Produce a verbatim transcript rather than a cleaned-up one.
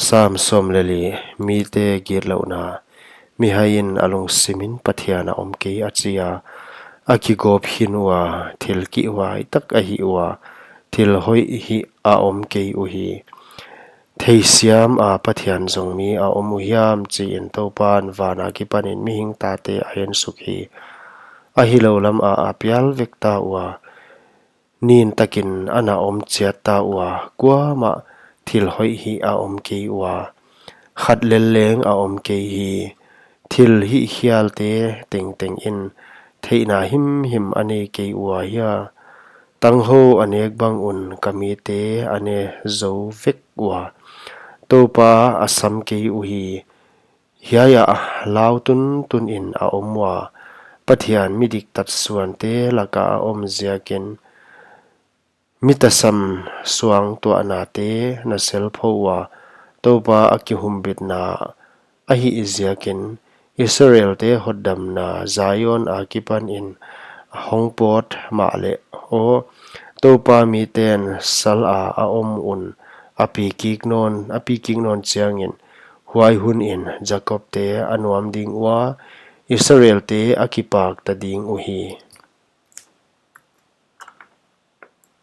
Sam sawm leh li. Mite gitlouhna. Mihaiin a lungsimin Pathian a om kei a chi a, a kigawp khin ua, thil kihhuai tak a hih ua, thil hoih hih a om kei uhi. Theisiam a Pathian zong mi a om uhiam chiin Toupan van akipanin mihing tate a ensuk hi. A hilou lam a a pial vek ta ua, nin takin a na om chiat ta ua, kuamah thil hoih hih a om kei ua, khat lel leng a om kei hi. Thil hihkhialte tengteng in theihna himhim a nei kei ua hia? Tanghou a nek bang un ka mite a ne zou vek ua, Toupa a sam kei uhi. Hiai ah lau tuntunin a om ua, Pathian mi diktat suante laka a om ziakin, mi tasam suangtuahnate na selpho ua, Toupa a kihumbitna ahih ziakin, Israelte hotdamna Zion akipanin hong pawt mahleh aw, Toupa miten sal a a om un a pi kik nawn, a pi kik nawn chiangin, huai hunin Jakobte a nuam ding ua, Israelte a kipak ta ding uhi.